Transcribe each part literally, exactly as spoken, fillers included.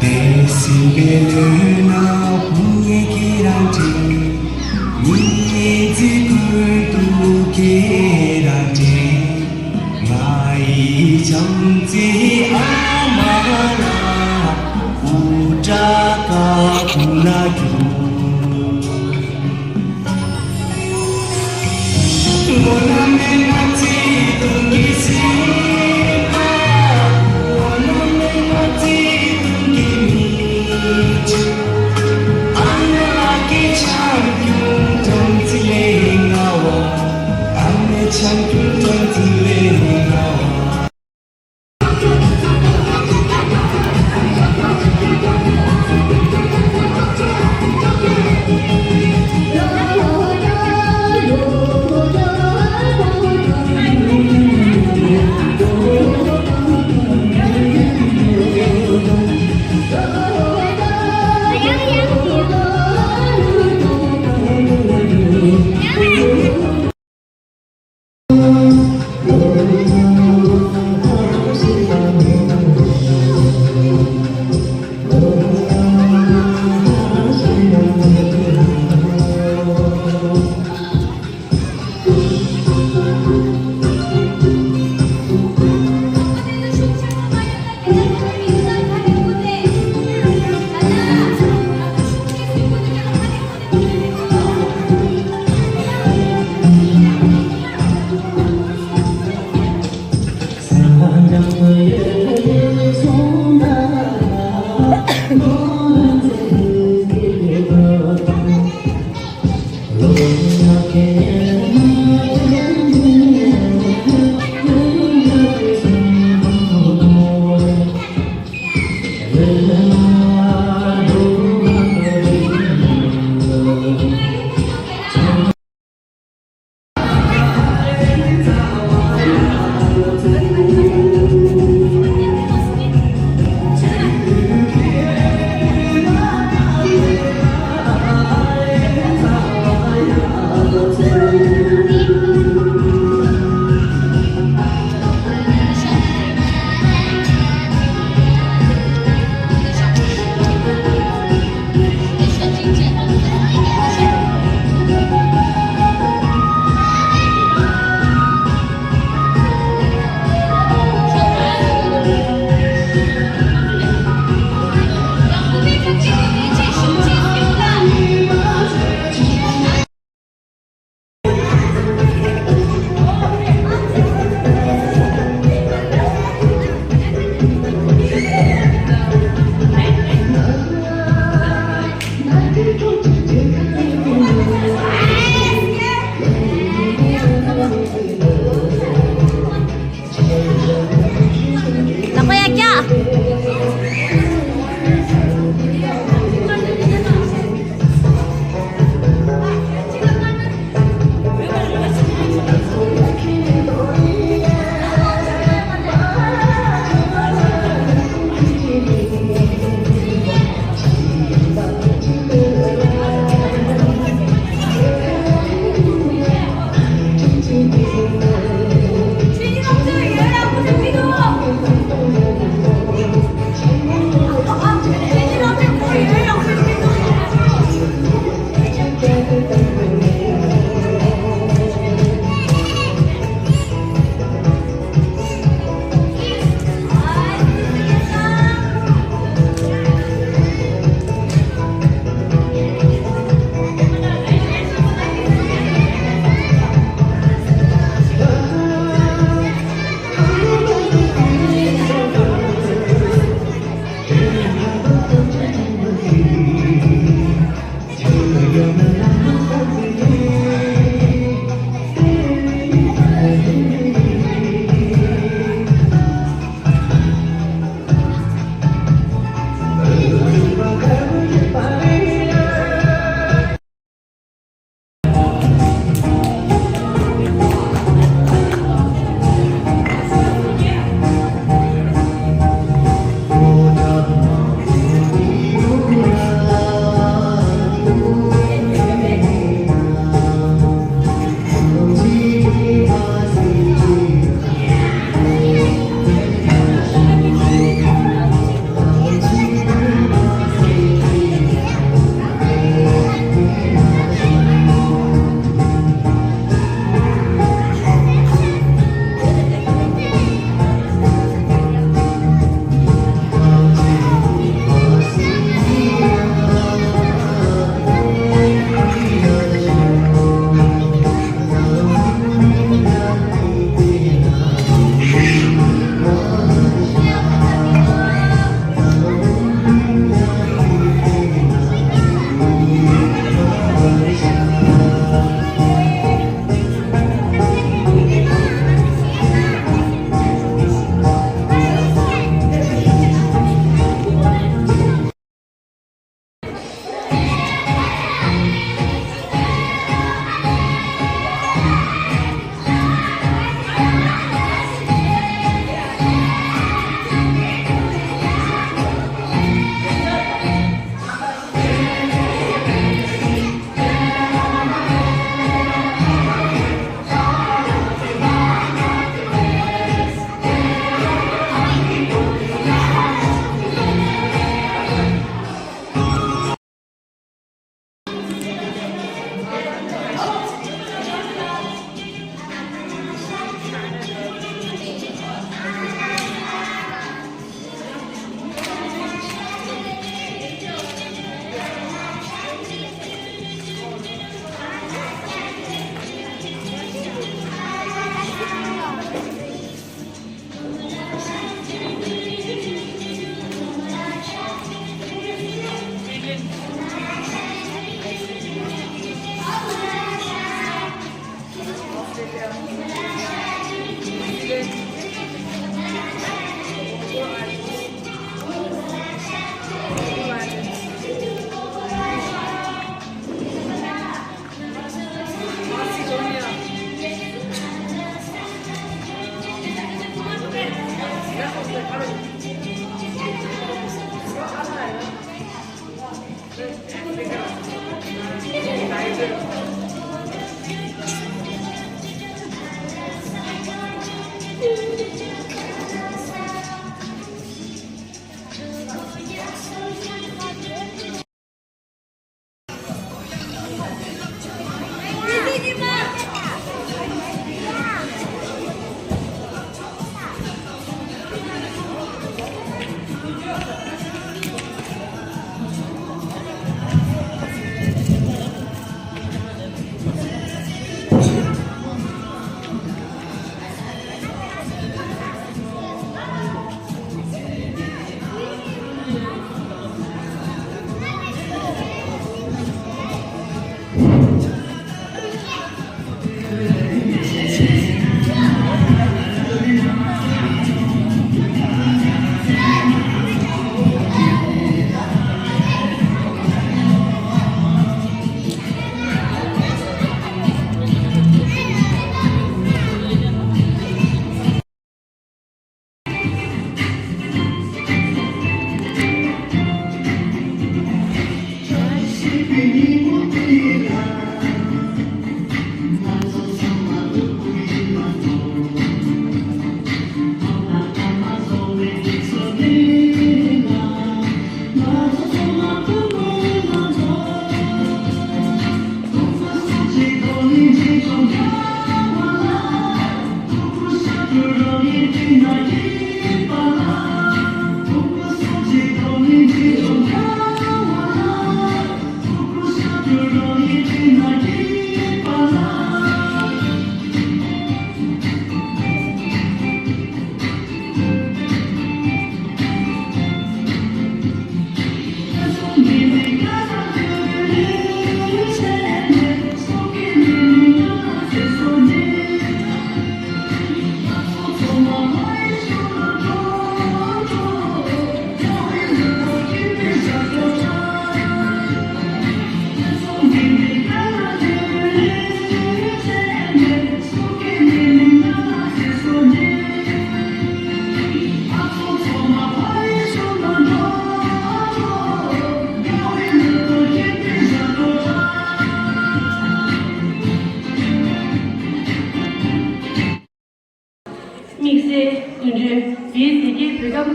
དེ་སྲིད་པའི་ལུས་ན་བུ་ངས་ཁྱེད་རང་དྲན། ཉིན་མཚན་ཀུན་ཏུ་ཁྱེད་རང་དྲན། ང་ཡི་བྱམས་བརྩེའི་ཨ་མ་ལགས། འུ་དྲག་ག་བུ་ལ་རྒྱུག་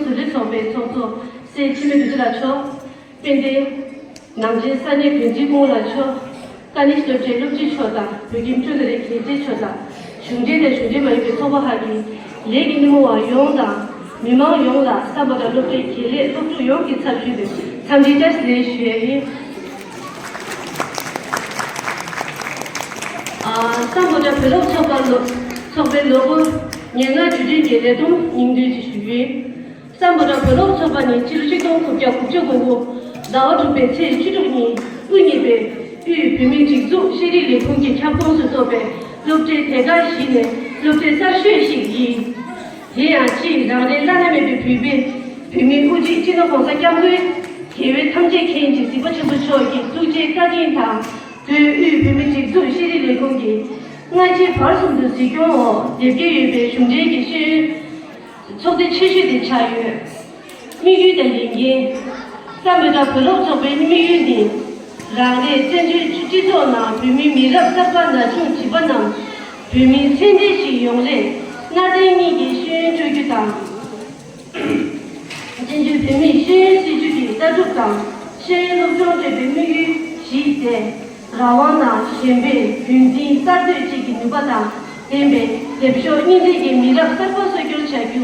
འདུ་ལེ་ཚོགས་པའི་ཚོགས་གཙོ་སྲས་འཆི་མེད་རྡོ་རྗེ་ལགས་མཆོག་དཔལ་ལྡན་ནང་ཆེན་ས་གནས་བོན་རྩེ་སྐུ་ངོ་ལགས་མཆོག་དཀའ་སྣེ་སློབ་གྲྭའི་སློབ་སྤྱི་མཆོག་དང་བོད་ཁྱིམ་ཀྲུའུ་རེན་རྒྱལ་སྲས་མཆོག་དང་གཞུང་འབྲེལ་དང་གཞུང་འབྲེལ་མ་ཡིན་པའི་ཚོགས་པ་ཁག་གི་ལས་ཀྱི་སྣེ་མོ་བ་ཡོངས་དང་མི་མང་ཡོངས་ལ་སམ་བྷོ་ཊ་སློབ་གྲྭའི་དགེ་ལས་སློབ་ཕྲུག་ཡོངས་ཀྱི་ཚབ་ཞུས་ཏེ་འཚམས་འདྲི་བཀྲ་ཤིས་བདེ་ལེགས་ཞུ་ཡ་ཡིན། ཨ། སམ་བྷོ་ཊ་བོད་སློབ་ཚོགས་པ་ལོ་ཚོགས་པའི་ལོ་འཁོར་ཉེར་ལྔ་དུས་དྲན་གྱི་ལས་བསྡོམས་སྙིང་བསྡུས་ཅིག་ཞུ་རྒྱུ་ཡིན། སམ་བྷོ་ཊ་བོད་སློབ་ཚོགས་པ་ནི་ཕྱི་ལོ་ཆིག་སྟོང་དགུ་བརྒྱ་དགུ་བཅུ་གོ་དགུ་ཟླ་བ་དྲུག་པའི་ཚེས་བཅུ་དྲུག་ཉིན་དབུ་བརྙེས་པའི་དབུས་བོད་མིའི་སྒྲིག་འཛུགས་ཤེས་རིག་ལས་ཁུངས་ཀྱི་ཁྱབ་ཁོངས་སུ་གཏོགས་པའི་སློབ་གྲྭའི་དེ་ག་བཞི་ནས་སློབ་གྲྭའི་གསར་ཤོས་ཤིག་ཡིན། དེ་ཡང་སྤྱིར་རང་རེའི་བླ་ན་མེད་པའི་བོད་པའི་བོད་མིའི་དབུ་ཁྲིད་སྤྱི་ནོར་༸གོང་ས་༸སྐྱབས་མགོན་རྒྱལ་བའི་ཐམས་ཅད་མཁྱེན་ཅིང་གཟིགས་པ་ཆེན་པོ་མཆོག་གི་ཐུགས་རྗེ་བཀའ་དྲིན་དང་། བོད་དབུས་བོད་མིའི་སྒྲིག་འཛུགས་ཤེས་རིག་ལས་ཁུངས་ཀྱིས་སྔ་ཕྱི་བར་གསུམ་དུ་གཟིགས་སྐྱོང་འོག་དེབ་སྐྱེལ་ཡོད་པའི་གཞུང་འབྲེལ་གྱི་ཤེས་ཡོན་ཚོགས་སྡེ་ཆེ་ཤོས་དེ་ཆགས་ཡོད། དམིགས་ཡུལ་དང་ལས་འགན། སམ་བྷོ་ཊ་བོད་སློབ་ཚོགས་པའི་དམིགས་ཡུལ་ནི། རང་རེའི་བཙན་བྱོལ་སྤྱི་ཚོགས་ནང་བོད་མིའི་མི་རབས་གསར་པ་ན་ཆུང་བྱིས་པ་རྣམས་བོད་མིའི་ཚད་ལྡན་ཞིག་ཡོང་སླད་གནའ་དེང་གཉིས་ཀྱི་ཤེས་ཡོན་སྤྲོད་རྒྱུ་དང་། བཙན་བྱོལ་བོད་མིའི་ཤེས་ཡོན་སྲིད་བྱུས་ཀྱི་ལྟ་གྲུབ་དང་ཤེས་ཡོན་སློབ་སྦྱོང་སྤྲད་པའི་དམིགས་ཡུལ་བཞི་སྟེ། རང་དབང་དང་གཞན་ཕན་རྒྱུན་འཛིན་གསར་གཏོད་བཅས་ཀྱི་ནུས་པ་དང་ལྡན་པའི་ལེགས་ཤོམ་གཉིས་ལྡན་གྱི་མི་རབས་གསར་པ་གསོ་སྐྱོང་བྱ་རྒྱུ།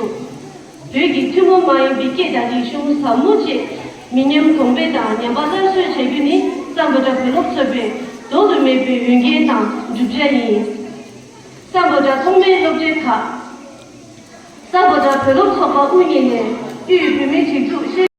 བོད་ཀྱི་ཐུན་མོང་མ་ཡིན་པའི་སྐད་དང་རིག་གཞུང་ཟབ་མོ་ཆེ་མི་ཉམས་གོང་འཕེལ་དང་ཉམས་པ་སླར་གསོ་བྱ་རྒྱུ་ནི་སམ་བྷོ་ཊ་བོད་སློབ་ཚོགས་པའི་ལྡོག་ཏུ་མེད་པའི་འོས་འགན་དང་བསྒྲུབ་བྱ་ཡིན། སམ་བྷོ་ཊ་ཐོག་མའི་སློབ་གྲྭའི་ཁག་སམ་བྷོ་ཊ་བོད་སློབ་ཚོགས་པ་དབུ་བརྙེས་ནས་དབུས་བོད་མིའི་སྒྲིག་འཛུགས་ཤེས།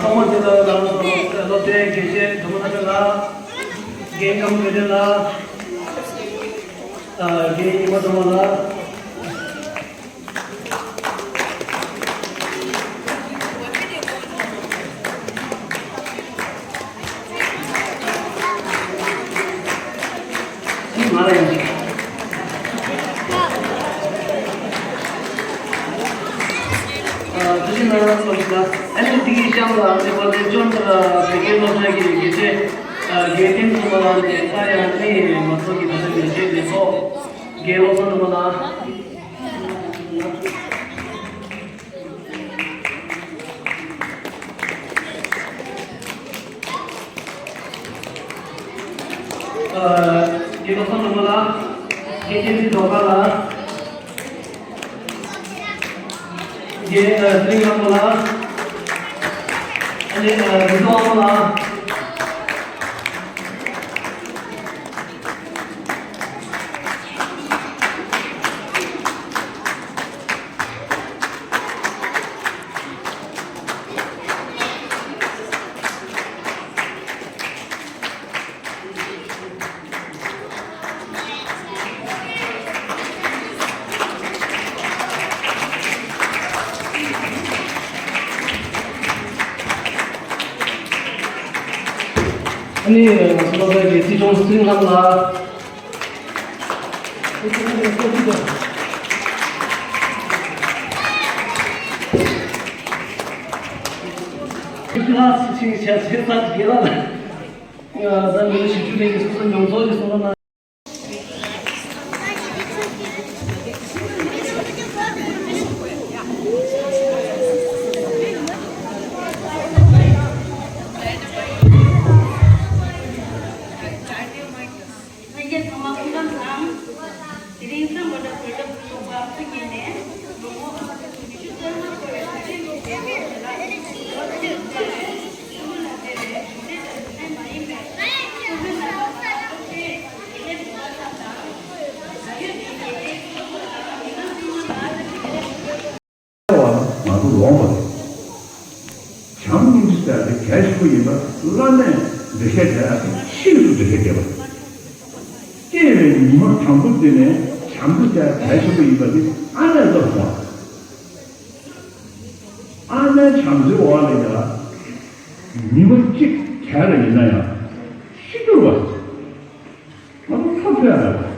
ཐོག་མར་དེ་ལ་རང་སློབ་གྲྭའི་དགེ་བཤེས་དུ་མ་ན་ཆོས་ལགས། རྒན་ཀམ་བོད་དོན་ལགས། ཨ། རྒན་ཉི་མ་སྒྲོལ་མ་ལགས། ང་ལ་ཡང་། ཨ། དེ་བཞིན་ང་རང་ཚོ་ལ་ཨ་ནི་འདི་གི་གཤམ་ལ་ཨ་ནི་བར་དེ་ཅོན་ཏ་བོད་སྐད་སློབ་གྲྭ་གི་དགེ་ཆེ་དགེ་ལྡན་ཚོ་ལ་ནས་ད་ཡང་ནི་ང་ཚོ་གི་ད་ལྟ་ལས་བྱེད་ལས་ཚོགས་དགེ་སློབ་ཚོ་ཚང་མ་ལ། ཨ། དགེ་བློ་བཟང་ནོར་བུ་ལགས། དགེ་བཤེས་རྡོ་དཀར་ལགས། དགེ་ཨ་ཚེ་རིང་ལྷ་མོ་ལགས། ཨ་ནི་ཨ་རི་ཐོག་ཨ་མ་ལགས། ཨ་ནི་ང་ཚོ་སློབ་གྲྭ་གི་སྲིད་སྐྱོང་ཚེ་རིང་ལྷ་མོ་ལགས། ཁྱེད་ལ་སྲིད་ཆེན་ཞབས་ཕྱི་ས་དགེ་ལགས་ལ། ད་མི་ལོ་བཞི་བཅུ་རིང་གི་སོ་སོ་མྱོང་ཚོར་གྱི་གསུང་རོགས་གནང་། ལྷན་རྒྱས་ཚང་མ་སྐུ་ཁམས་བཟང་། དེ་རིང་སམ་བྷོ་ཊ་བོད་སློབ་ཚོགས་པ་དབུ་བརྙེས་ནས་ལོ་ངོ་ཉི་ཤུ་རྩ་ལྔ་འཁོར་བའི་དུས་ཆེན་ཐོག་དེ་ལ་སློབ་ཕྲུག་ཚོས་སྐུ་ལ་བརྩེ་བའི་གཞུང་འབྲེལ་དང་གཞུང་འབྲེལ་མ་ཡིན་པའི་སློབ་ཕྲུག་རྣམས་ལ་སློབ་གྲྭའི་ ཡིན་པ། བླ་མས་འགྲེལ་བཤད་བྱས་ཤིན་ཏུ་འགྲེལ་བཤད་བརྒྱབ་པ། སྐྱེས་པའི་ཉི་མ་དང་པོ་དེ་ནས་བྱམས་བརྩེ་བྱ་གལ་ཆེན་པོ་ཡིན་པ་དེ་ཨ་ནེ་ལྟར་མཐོང་བ། ཨ་ནེ་བྱམས་བརྩེའི་འོག་ལ་ཡ། ཉི་མ་གཅིག་ག་རེ་ཡིན་ན་ཡང་ཤི་འགྱུར་བ། ང་ཚོ་ཚོ་ཚོད་ཡ་རེད།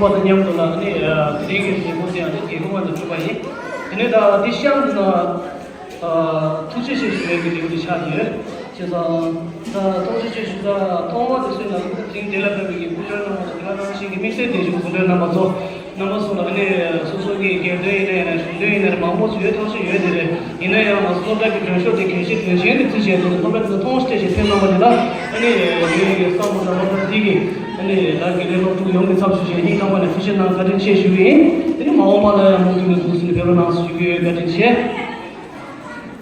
པ་དང་མཉམ་དུ་ལ་ནི་དེ་རིང་གི་མཛད་སྒོ་དེ་ཡང་ནི་རྒྱལ་ཁབ་ནང་དུ་ཕེབས་པ་ཡིན། དེ་ནས་ད་འདི་གཤམ་དུ་ན་ཐུགས་རྗེ་ཆེ་ཞུ་བའི་གི་ལེའུ་དེ་ཆགས་ཡོད། བྱས་ཙང་ད་ཐུགས་རྗེ་ཆེ་ཞུ་ད་ཐོག་མ་དེ་སུས་ན་དེ་རིང་འདི་ལ་ཕེབས་པའི་གི་སྐུ་མགྲོན་རྣམ་པ་དང་དེ་ག་ནང་བཞིན་གི་དམིགས་བསལ་གདན་ཞུ་སྐུ་མགྲོན་རྣམ་པ་ཚོ། རྣམ་པ་ཚོ་ལ་ནི་སོ་སོ་གི་སྒེར་དོན་ཡིན་ན་ཡང་ན་གཞུང་དོན་ཡིན་ན་རེད། མང་པོ་ཚོ་ཡོད་ཐག་ཆོད་ཡོད་དེ་རེད། ཡིན་ན་ཡང་ང་ཚོ་སློབ་གྲྭ་གི་མགྲོན་ཤོག་དེ་གལ་ཆེ་དོན་ཆེན་དེ་བརྩིས་བྱས་དེ་སློབ་གྲྭ་དེ་མཐོང་སྤྲད་བྱས་ཕེབས་གནང་བ་དེ་ལ་ཨ་ནི་ངའི་གི་བསམ་བློ་དང་སློབ་གྲྭ་འདི་གི་ཨ་ནི་ད་དགེ་ལས་སློབ་ཕྲུག་ཡོངས་ཀྱི་ཚབ་ཞུས་བྱས་སྙིང་ཐག་པ་ནས་ཐུགས་རྗེ་གནང་བཀའ་དྲིན་ཆེ་ཞུ་གི་ཡིན། དེ་ནི་མ་འོངས་པ་ལ་ཡང་མུ་མཐུད་ནས་འདུག་སེ་ཕེབས་རོགས་གནང་ཞུ་གི་ཡོད། བཀའ་དྲིན་ཆེ།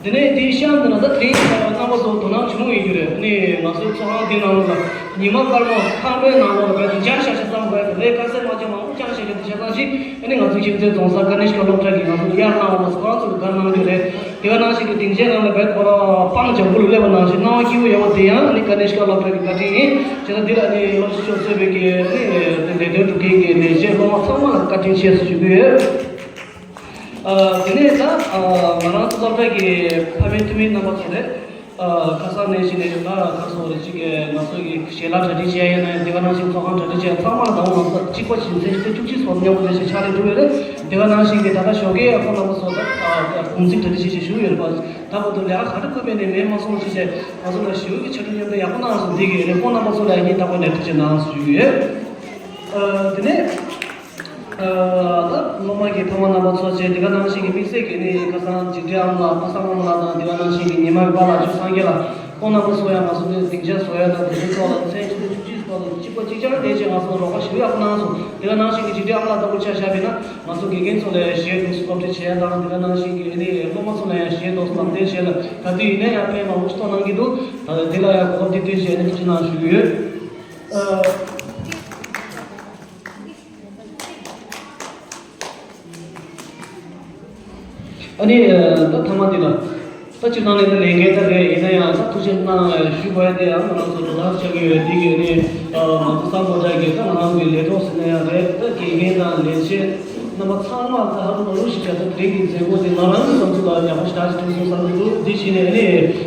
དེ་ནས་དེའི་གཤམ་དུ་ན་ད་དེ་རིང་རྣམ་པ་ཚོ་དོ་སྣང་ཇི་མོ་ཡིན་རྒྱུ་རེད། ཨ་ནི་ང་ཚོའི་ཚོགས་ཁང་འདི་ནང་ལོགས་ལ་ཉི་མ་སྐར་མ་ཁང་པའི་ནང་ལོགས་ལ་བལ་དུ་འཇའ་ཤར་ཤར་བསམ་དགོས་དེ་ལས་དཀར་གསལ་དམར་ལྗང་མང་པོ་འཇའ་ཤར་ཤར་དེ་ཤར་ཙམ་ཞིག་ཨ་ནི་ང་ཚོའི་ཁྱིམ་མཚེས་རྫོང་གསར་ཀ་ནི་ཤ་ཀ་སློབ་གྲྭ་གི་ང་ཚོ་དབྱར་གནང་བ་སོགས་ང་ཚོ་གི་གར་གནང་རྒྱུ་རེད། དེ་ག་ནང་བཞིན་གྱི་སྡིངས་ཆའི་ནང་ལ་བལ་དུ་ཁོ་རང་སྤང་ལྗང་ཁུ་ལ་སླེབས་པ་ནང་བཞིན་སྣང་བ་སྐྱིད་པོ་ཡོང་བ་དེ་ཡང་ཨ་ནི་ཀ་ནི་ཤ་ཀ་སློབ་གྲྭ་གི་བཀའ་དྲིན་ཡིན། བྱས་ཙང་འདི་ལ་ཨ་ནི་སློབ་གསོ་གཙོས་པའི་གི་ཨ་ནི་ལས་དོན་སྒྲུབ་མཁན་གྱི་ལས་བྱེད་སློབ་མ་ཚང་མ་ལ་བཀའ་དྲིན་ཆེ་ཞུ་གི་ཡོད། ཨ། དེ་ནས་ད་ཨ། ང་རང་ཚོ་སློབ་གྲྭ་གི་ཕ་མེས་ཐུ་མི་རྣམ་པ་ཚོ་རེད། ཨ། ཁ་སང་ནས་བྱས་ནས་ད་ཁ་སོ་རེ་གཅིག་གི་ང་ཚོ་གི་ཞལ་ལག་གྲ་སྒྲིག་བྱས་ཡིན་ན་ཡང་དེ་ག་ནང་བཞིན་ཚོགས་ཁང་གྲ་སྒྲིག་བྱས་ཚང་མ་ལ་ད་འོ་ང་ཚོ་གཅིག་པ་བྱིན་ཚེ་ཚེ་བཅུ་གཅིག་སོགས་མཉམ་པོ་ལས་བྱས་ཕྱག་ལས་གྲུབ་ཡོད་རེད། དེ་ག་ནང་བཞིན་གི་ད་ལྟ་ཞོགས་ཀའི་ཨ་ཁོ་རྣམ་པ་ཚོ་ད་ཨ་གུང་ཚིགས་གྲ་སྒྲིག་བྱས་བྱས་བཞུགས་ཡོད་རེད་པ། ད་བར་དུ་ལས་ཀ་ག་འདྲ་བསྐུལ་མེད་ནས་མེད་མ་སོང་ཞེས་བྱས་ང་ཚོ་ལ་ཞུ་གི་ཕྱག་ལས་མཉམ་དུ་ཡག་པོ་གནང་སོང་། འདི་གི་རེ་སྐོང་རྣམ་པ་ཚོ་ལ་ཡིན་ད་ཁོ་ནས་ཐུགས་རྗེ་གནང་ཞུ་གི་ཡོད། ཨ། དེ་ནས། ཨ། ད་སློབ་མ་གི་ཕ་མ་རྣམ་པ་ཚོ་བཅས་དེ་ག་ནང་བཞིན་གྱི་དམིགས་བསལ་གྱི་ནི་ཁ་སང་འཇིགས་བྲལ་ཨ་མ་ལགས་ཕ་བཟང་ཨ་མ་ལགས་དང་དེ་ག་ནང་བཞིན་གྱི་ཉི་མ་གི་པཱ་ལགས་ཆོས་སངས་རྒྱས་ལགས་ཁོང་རྣམ་པ་ཚོ་ཡང་ང་ཚོ་ནས་སྡིངས་ཆ་བཟོ་ཡ་དང་དེ་ཚོའི་ཐོག་ལ་མཚན་ཆུ་ཚོད་བཅུ་གཅིག་བར་དུ་གཅིག་པ་གཅིག་རྐྱང་བསྡད་བྱས་ང་ཚོ་ལ་རོགས་པ་ཞེ་པོ་ཡག་པོ་གནང་སོང་། དེ་ག་ནང་བཞིན་གྱི་འཇིགས་བྲལ་ཨ་མ་ལགས་ལྟ་བུ་ཆ་བཞག་པ་ཡིན་ན་ང་ཚོ་དགེ་རྒན་ཚོ་ལ་ཞལ་འདོགས་སློབ་ཁྲིད་བྱས་ཡ་དང་དེ་ག་ནང་བཞིན་གྱི་ནི་སློབ་མ་ཚོ་ལ་ཡང་ཞལ་འདོགས་ལམ་སྟོན་བྱས་ལ་ག་དུས་ཡིན་ན་ཡང་ཕན་མང་པོ་ཞིག་ཐོགས་གནང་གི་འདུག་ད་དེ་ལ་ཡང་གོ་སྐབས་འདི་སྟོན་བྱས་ནས་ཐུགས་རྗེ་གནང་ཞུ་གི་ཡོད། ཨ། ཨ་ནི་ད་ཐ་མ་འདི་ལ་ད་སྤྱིར་བཏང་ནས་ད་ལས་འགན་ད་རེད། ཡིན་ན་ཡང་ད་ཐུགས་རྗེ་གནང་ཞུ་དགོས་ཡ་དེ་ཡང་ང་རང་ཚོ་ལོ་ལྟར་བྱ་གི་ཡོད། འདི་གི་ནི་ང་ཚོ་སམ་བྷོ་ཊ་གི་ད་ང་རང་གི་ལས་ཐོག་ཟེར་ན་ཡང་རེད། ད་དགེ་རྒན་དང་ལས་བྱེད་རྣམ་པ་ཚང་མ་ད་ཧ་ལམ་ལོ་ཞིག་བྱ་ད་དེ་རིང་གི་མཛད་སྒོ་དེ་ང་རང་གི་བསམ་ཚུལ་ལ་ཡག་པོ་ཞེ་དྲག་ཅིག་ཐུག་སོང་བསམ་གྱི་འདུག་འདི་བྱས་ནས་ཨ་ནི་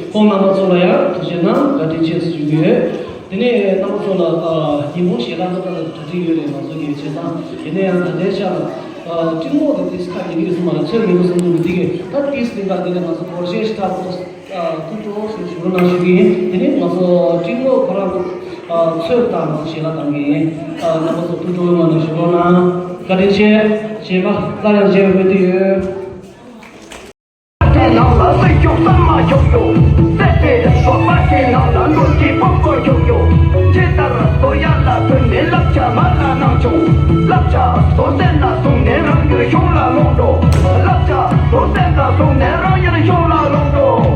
ཁོང་རྣམ་པ་ཚོ་ལ་ཡང་ཐུགས་རྗེ་གནང་བཀའ་དྲིན་ཆེ་ཞུ་གི་ཡོད། དེ་ནས་རྣམ་པ་ཚོ་ལ་ཨ་ཉིན་མོ་ཞལ་ལག་ད་ལྟ་གྲ་སྒྲིག་ཡོད་རེད། ང་ཚོ་གི་བྱེད་སྟངས་ཡིན་ན་ཡང་ད་ལྟའི་ཆ་ལ་ཨ་སྤྲིན་ངོགས་དེ་ཏིས་ཁ་ཡིན་གྱི་ཡོད་སོང་མ་རེད། ཚོད་མི་འདུག་བསམ་འདུག་འདི་གི་ད་ཏིས་སྟེང་ག་འདི་ནས་ང་ཚོ་སྒོར་གཞས་ཞིག་ཐག་ཐུག་ཐུག་འགྲོ་ཞེས་ཞུ་རོགས་གནང་ཞུ་གི་ཡིན། དེ་ནས་ང་ཚོ་སྤྲིན་ངོགས་ཁོ་རང་ཨ་ཚོད་དང་ང་ཚོ་ཞལ་ལག་བཏང་གི་ཡིན། ཨ་རྣམ་པ་ཚོ་ཐུགས་སྤྲོ་བའི་ངང་ནས་ཞུ་རོགས་གནང་། བཀའ་དྲིན་ཆེ། རྗེས་མ་སླར་ཡང་མཇལ་བའི་དུས་ཡོད། དེ་ནང་ལ་སྲིད་ཞུགས་ཟམ་མ་ཞུགས་ཡོད། སྲིད་པའི་ཞོགས་པ་དེ་ནང་ལ་ནོར་གྱི་སྤོབས་པ་ཞུགས་ཡོད། ཇི་ལྟར་དོ་ཡ་ལ་ཕུལ་ནས་བསླབ་བྱ་མ་ལ་གནང་བྱུང་། བསླབ་བྱ་དོ་སེམས་ལ་བཟུང་ནས་རང་ཡུལ་གཞུང་ལ་ལོག་འགྲོ། བསླབ་བྱ་དོ་སེམས་ལ་བཟུང་ནས་རང་ཡུལ་གཞུང་ལ་ལོག་འགྲོ།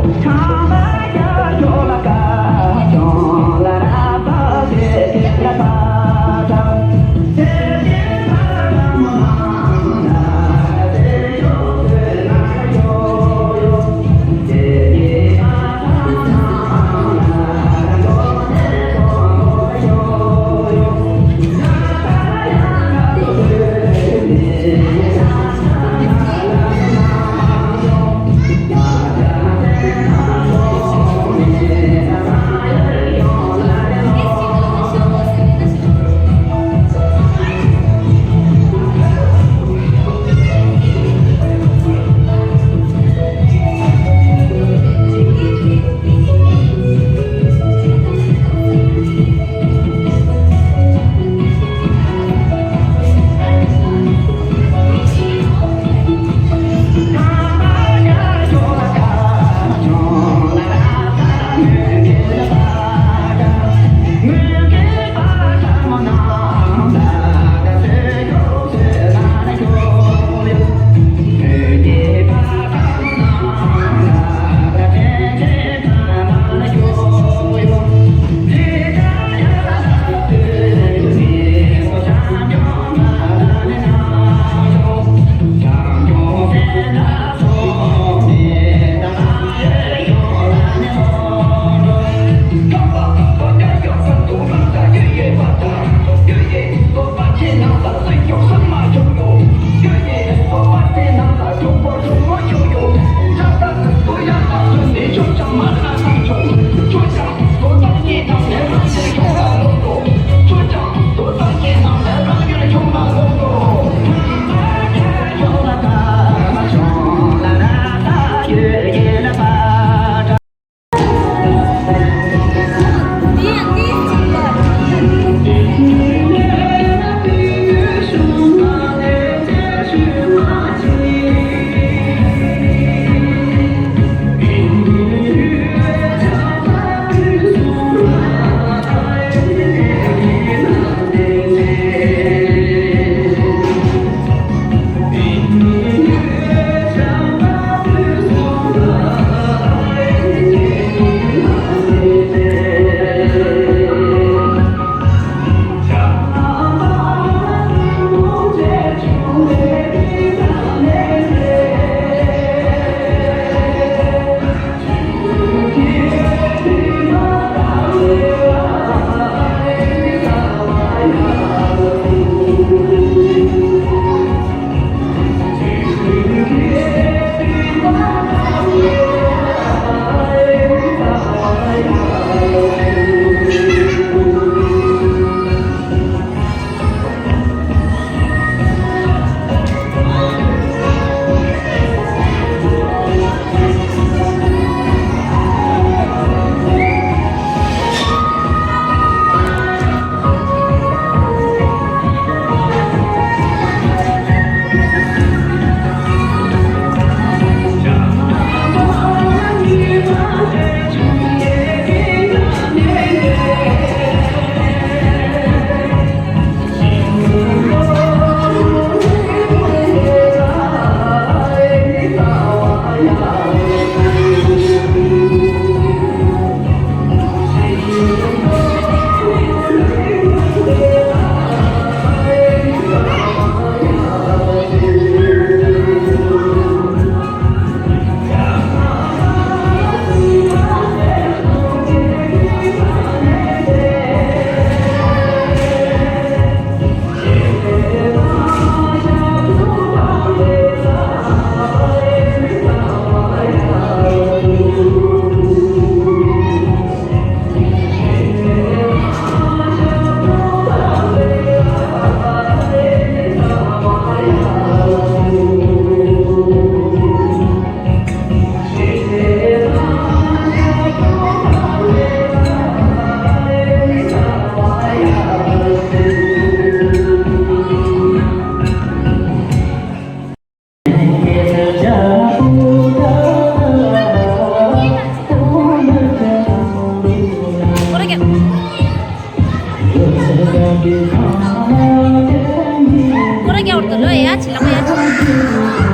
ལག་པ་ཡར་ཆོག